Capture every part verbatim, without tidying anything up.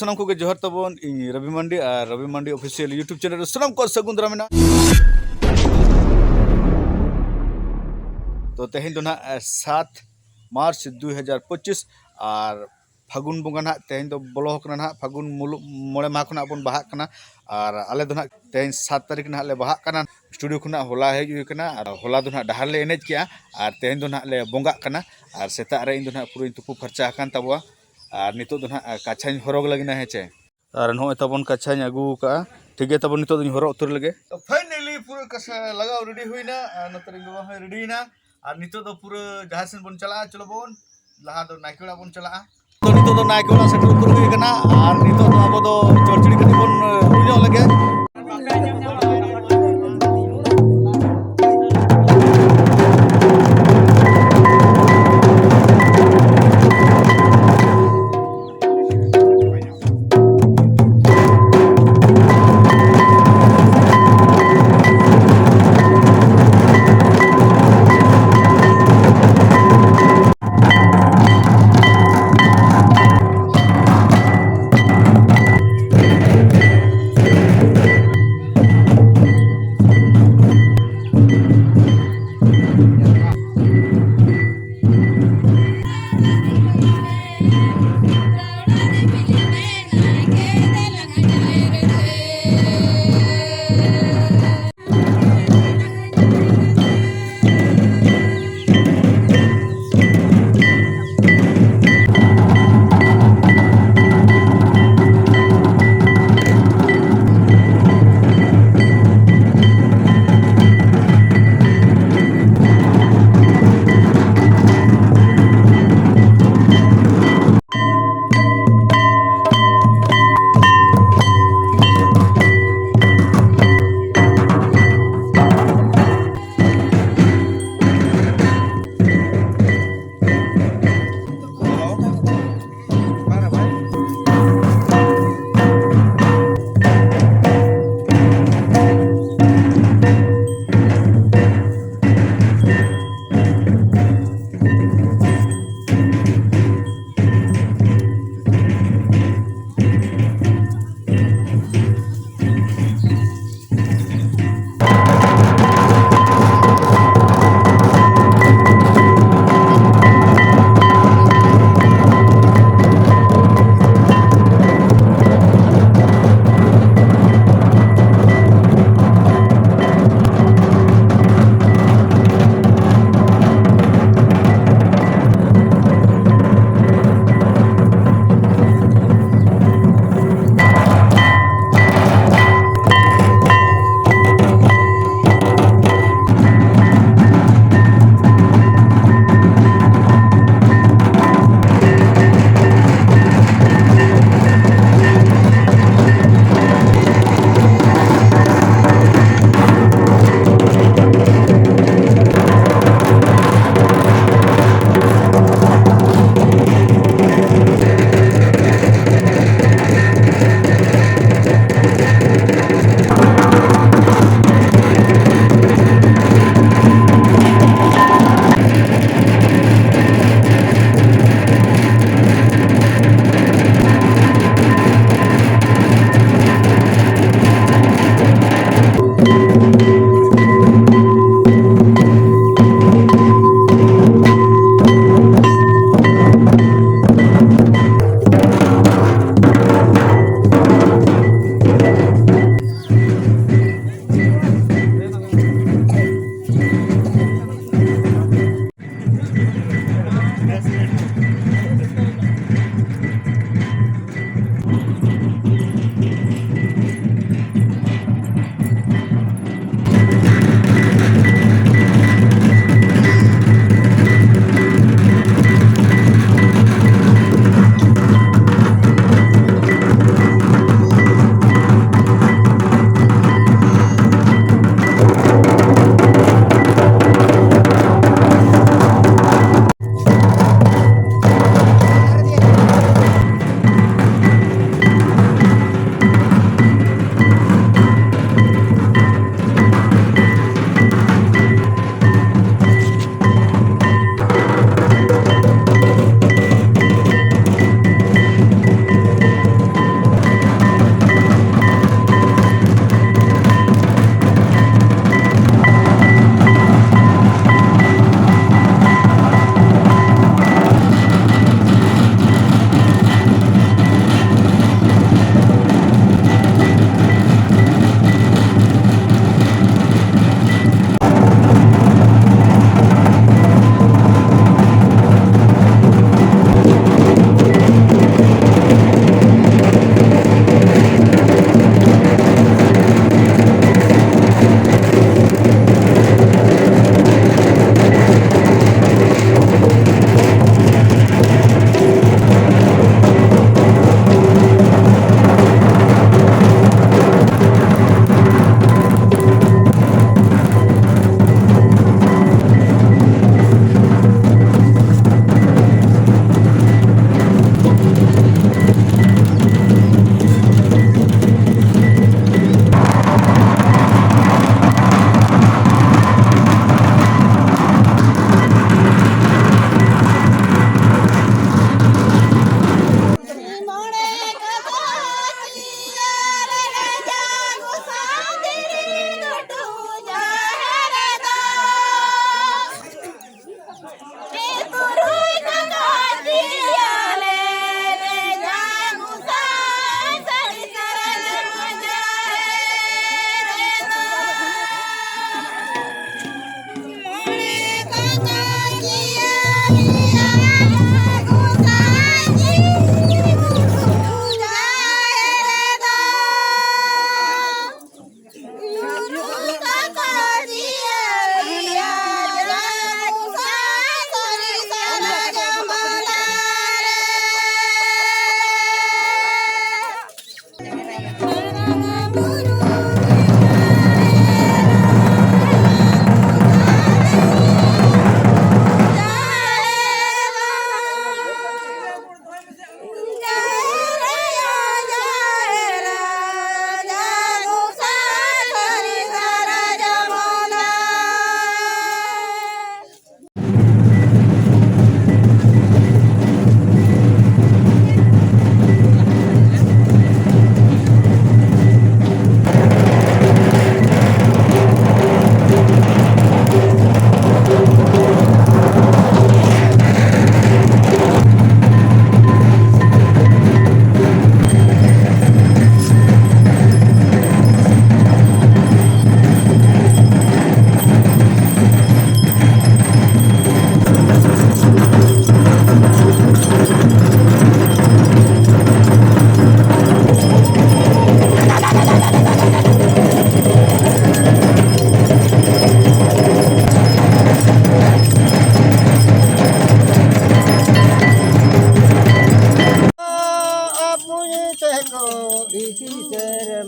ᱥᱟᱱᱟᱢ ᱠᱚᱜᱮ ᱡᱚᱦᱟᱨ ᱛᱟᱵᱚᱱ᱾ ᱤᱧ ᱨᱚᱵᱤ ᱢᱟᱱᱰᱤ ᱟᱨ ᱨᱚᱵᱤ ᱢᱟᱱᱰᱤ ᱚᱯᱷᱤᱥᱤᱭᱟᱞ YouTube ᱪᱮᱱᱮᱞ ᱨᱮ ᱥᱟᱱᱟᱢ ᱠᱚ ᱥᱟᱹᱜᱩᱱ ᱫᱟᱨᱟᱢ ᱢᱮᱱᱟᱜᱼᱟ᱾ ᱛᱚ, ᱛᱮᱦᱮᱧ ᱫᱚ ᱱᱟᱦᱟᱜ, ᱮ, ᱥᱟᱛ ᱢᱟᱨᱪ ᱫᱩ ᱦᱟᱡᱟᱨ ᱯᱚᱸᱪᱤᱥ, ᱟᱨ ᱯᱷᱟᱹᱜᱩᱱ ᱵᱚᱸᱜᱟ ᱱᱟᱦᱟᱜ ᱛᱮᱦᱮᱧ ᱫᱚ ᱵᱚᱞᱚ ᱟᱠᱟᱱᱟ ᱱᱟᱦᱟᱜ᱾ ᱯᱷᱟᱹᱜᱩᱱ ᱢᱩᱞᱩᱜ ᱢᱚᱬᱮ ᱢᱟᱦᱟ ᱠᱷᱚᱱᱟᱜ ᱵᱚᱱ ᱵᱟᱦᱟᱜ ᱠᱟᱱᱟ, ᱟᱨ ᱟᱞᱮ ᱫᱚ ᱱᱟᱦᱟᱜ ᱛᱮᱦᱮᱧ ᱥᱟᱛ ᱛᱟᱹᱨᱤᱠᱷ ᱱᱟᱦᱟᱜ ᱞᱮ ᱵᱟᱦᱟᱜ ᱠᱟᱱᱟ᱾ ᱥᱴᱩᱰᱤᱭᱳ ᱠᱷᱚᱱᱟᱜ ᱦᱚᱞᱟ ᱦᱮᱡ ᱦᱩᱭ ᱟᱠᱟᱱᱟ, ᱟᱨ ᱦᱚᱞᱟ ᱫᱚ ᱱᱟᱦᱟᱜ ᱰᱟᱦᱟᱨ ᱞᱮ ᱮᱱᱮᱡ ᱠᱮᱜᱼᱟ, ᱟᱨ ᱛᱮᱦᱮᱧ ᱫᱚ ᱱᱟᱦᱟᱜ ᱞᱮ ᱵᱚᱸᱜᱟᱜ ᱠᱟᱱᱟ᱾ ᱟᱨ ᱥᱮᱛᱟᱜ ᱨᱮ ᱤᱧ ᱫᱚ ᱱᱟᱦᱟᱜ ᱯᱩᱨᱟᱹᱧ ᱛᱩᱯᱩ ᱯᱷᱟᱨᱪᱟ ᱟᱠᱟᱱ ᱛᱟᱵᱚᱣᱟ, ᱟᱨ ᱱᱤᱛᱚᱜ ᱫᱚ ᱱᱟᱦᱟᱜ ᱠᱟᱪᱷᱟᱧ ᱦᱚᱨᱚᱜ ᱞᱟᱹᱜᱤᱫ ᱱᱟ, ᱦᱮᱸ ᱪᱮ? ᱟᱨ ᱱᱚᱜᱼᱚᱭ ᱛᱟᱵᱚᱱ ᱠᱟᱪᱷᱟᱧ ᱟᱹᱜᱩ ᱟᱠᱟᱜᱼᱟ᱾ ᱴᱷᱤᱠ ᱜᱮᱭᱟ, ᱛᱟᱵᱚᱱ ᱱᱤᱛᱚᱜ ᱫᱚᱧ ᱦᱚᱨᱚᱜ ᱩᱛᱟᱹᱨ ᱞᱮᱜᱮ᱾ ᱛᱚ, finally ᱯᱩᱨᱟᱹ ᱠᱟᱪᱷᱟ ᱞᱟᱜᱟᱣ ᱨᱮᱰᱤ ᱦᱩᱭᱱᱟ, ᱟᱨ ᱱᱚᱛᱮ ᱨᱮᱱ ᱵᱟᱵᱟ ᱦᱚᱸᱭ ᱨᱮᱰᱤᱭᱮᱱᱟ, ᱟᱨ ᱱᱤᱛᱚᱜ ᱫᱚ ᱯᱩᱨᱟᱹ ᱡᱟᱦᱮᱨ ᱥᱮᱱ ᱵᱚᱱ ᱪᱟᱞᱟᱜᱼᱟ᱾ ᱪᱚᱞᱚ ᱵᱚᱱ, ᱞᱟᱦᱟ ᱫᱚ ᱱᱟᱭᱠᱮ ᱚᱲᱟᱜ ᱵᱚᱱ ᱪᱟᱞᱟᱜᱼᱟ᱾ ᱛᱚ, ᱱᱤᱛᱚᱜ ᱫᱚ ᱱᱟᱭᱠᱮ ᱚᱲᱟᱜ ᱥᱮᱴᱮᱨ ᱩᱛᱟᱹᱨ ᱦᱩᱭ ᱟᱠᱟᱱᱟ, ᱟᱨ ᱱᱤᱛᱚᱜ ᱫᱚ ᱟᱵᱚ ᱫᱚ ᱪᱚᱲᱪᱩᱲᱤ ᱠᱟᱹᱴᱤᱡ ᱵᱚᱱ, ᱮ, ᱨᱩ ᱧᱚᱜ ᱞᱮᱜᱮ᱾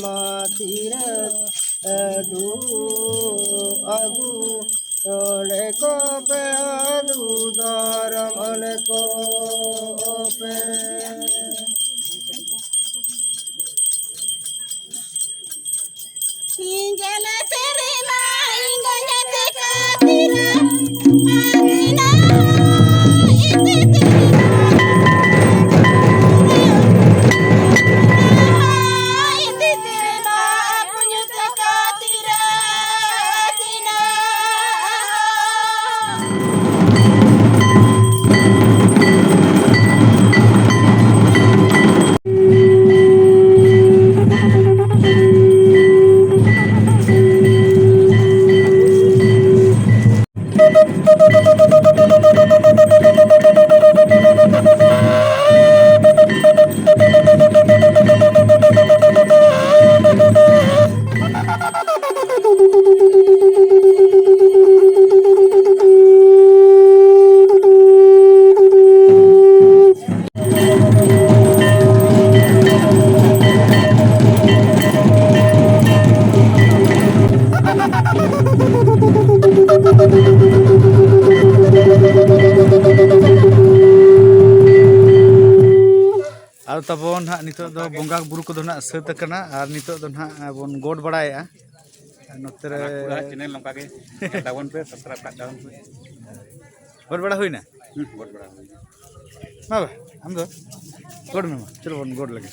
ᱢᱟ ᱛᱤᱨᱮ ᱫᱩ ᱟᱹᱜᱩ ᱚᱸᱰᱮ ᱠᱚ ᱯᱮ ᱫᱩ ᱫᱟᱨᱟᱢ ᱚᱸᱰᱮ ᱠᱚ ᱯᱮ᱾ ᱤᱧ ᱜᱮᱞᱮ ᱥᱮᱨᱢᱟ ᱤᱧ ᱜᱚᱸᱡᱮ ᱛᱮ ᱠᱟᱹᱛᱤᱨᱟ ᱟᱹᱫᱤᱱᱟ ᱤᱛᱤ ᱛᱤᱨᱟ ᱤᱛᱤ ᱛᱤᱨᱟ ᱯᱩᱧᱩ ᱛᱮ ᱠᱟᱹᱛᱤᱨᱟ ᱟᱹᱫᱤᱱᱟ᱾ ᱟᱫᱚ ᱛᱟᱵᱚᱱ ᱦᱟᱸᱜ ᱱᱤᱛᱚᱜ ᱫᱚ ᱵᱚᱸᱜᱟ ᱵᱩᱨᱩ ᱠᱚᱫᱚ ᱦᱟᱸᱜ ᱥᱟᱹᱛ ᱟᱠᱟᱱᱟ ᱟᱨ ᱱᱤᱛᱚᱜ ᱫᱚ ᱦᱟᱸᱜ ᱵᱚᱱ ᱜᱚᱰ ᱵᱟᱲᱟᱭᱮᱫᱼᱟ᱾ ᱟᱨ ᱱᱚᱛᱮ ᱨᱮ ᱟᱨ ᱪᱮᱱᱮᱞ ᱱᱚᱝᱠᱟ ᱜᱮ ᱧᱮᱞ ᱛᱟᱵᱚᱱ ᱯᱮ, ᱥᱟᱵᱥᱠᱨᱟᱭᱤᱵ ᱠᱟᱜ ᱛᱟᱵᱚᱱ ᱯᱮ᱾ ᱜᱚᱰ ᱵᱟᱲᱟ ᱦᱩᱭᱱᱟ? ᱦᱩᱸ, ᱜᱚᱰ ᱵᱟᱲᱟ ᱦᱩᱭᱱᱟ᱾ ᱢᱟ ᱵᱟ, ᱟᱢ ᱫᱚ ᱜᱚᱰ ᱢᱮ ᱢᱟ, ᱪᱚᱞᱚ ᱵᱚᱱ ᱜᱚᱰ ᱞᱮᱜᱮ᱾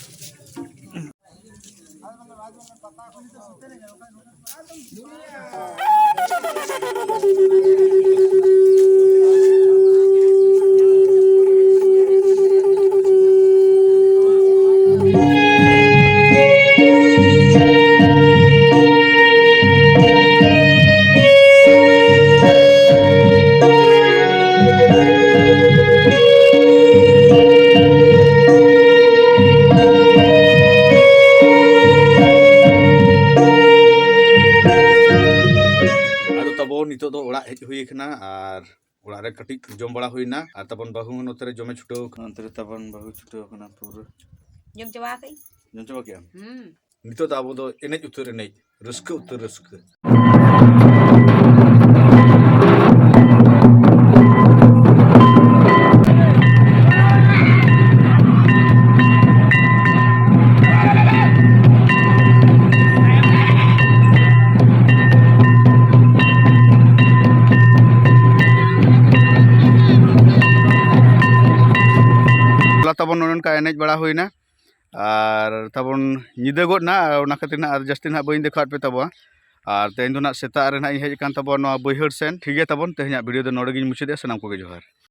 ᱟᱫᱚ ᱛᱟᱵᱚ ᱱᱤᱛᱚᱜ ᱫᱚ ᱚᱲᱟᱜ ᱦᱮᱡ ᱦᱩᱭ ᱟᱠᱟᱱᱟ ᱟᱨ ᱚᱲᱟᱜ ᱨᱮ ᱠᱟᱹᱴᱤᱡ ᱡᱚᱢ ᱵᱟᱲᱟ ᱦᱩᱭᱱᱟ ᱟᱨ ᱛᱟᱵᱚᱱ ᱵᱟᱹᱦᱩ ᱦᱚᱸ ᱱᱚᱛᱮ ᱨᱮ ᱡᱚᱢᱮ ᱪᱷᱩᱴᱟᱹᱣ ᱟᱠᱟᱱᱟ᱾ ᱱᱚᱛᱮ ᱨᱮ ᱛᱟᱵᱚᱱ ᱵᱟᱹᱦᱩ ᱪᱷᱩᱴᱟᱹᱣ ᱟᱠᱟᱱᱟ ᱯᱩᱨᱟᱹ᱾ ᱡᱚᱢ ᱪᱟᱵᱟ ᱠᱟᱜ ᱟᱹᱧ᱾ ᱡᱚᱢ ᱪᱟᱵᱟ ᱠᱮᱜ ᱟᱢ? ᱦᱩᱸ᱾ ᱱᱤᱛᱚᱜ ᱫᱚ ᱟᱵᱚ ᱫᱚ ᱮᱱᱮᱡ ᱩᱛᱟᱹᱨ ᱮᱱᱮᱡ, ᱨᱟᱹᱥᱠᱟᱹ ᱩᱛᱟᱹᱨ ᱨᱟᱹᱥᱠᱟᱹ᱾ ᱦᱚᱞᱟ ᱛᱟᱵᱚᱱ ᱱᱚᱜᱼᱚ ᱱᱚᱝᱠᱟ ᱮᱱᱮᱡ ᱵᱟᱲᱟ ᱦᱩᱭᱱᱟ᱾ ᱟᱨ ᱛᱟᱵᱚᱱ ᱧᱤᱫᱟᱹ ᱜᱚᱫ ᱱᱟ, ᱚᱱᱟ ᱠᱷᱟᱹᱛᱤᱨ ᱱᱟᱜ ᱟᱨ ᱡᱟᱹᱥᱛᱤ ᱱᱟᱜ ᱵᱟᱹᱧ ᱫᱮᱠᱷᱟᱣᱟᱫ ᱯᱮ ᱛᱟᱵᱚᱣᱟ᱾ ᱟᱨ ᱛᱮᱦᱮᱧ ᱫᱚ ᱱᱟᱜ ᱥᱮᱛᱟᱜ ᱨᱮ ᱱᱟᱜ ᱤᱧ ᱦᱮᱡ ᱟᱠᱟᱱ ᱛᱟᱵᱚᱣᱟ ᱱᱚᱣᱟ ᱵᱟᱹᱭᱦᱟᱹᱲ ᱥᱮᱱ᱾ ᱴᱷᱤᱠ ᱜᱮᱭᱟ, ᱛᱟᱵᱚᱱ ᱛᱮᱦᱮᱧᱟᱜ ᱵᱷᱤᱰᱤᱭᱳ ᱫᱚ ᱱᱚᱰᱮ ᱜᱤᱧ ᱢᱩᱪᱟᱹᱫᱮᱜᱼᱟ᱾ ᱥᱟᱱᱟᱢ ᱠᱚᱜᱮ ᱡᱚᱦᱟᱨ᱾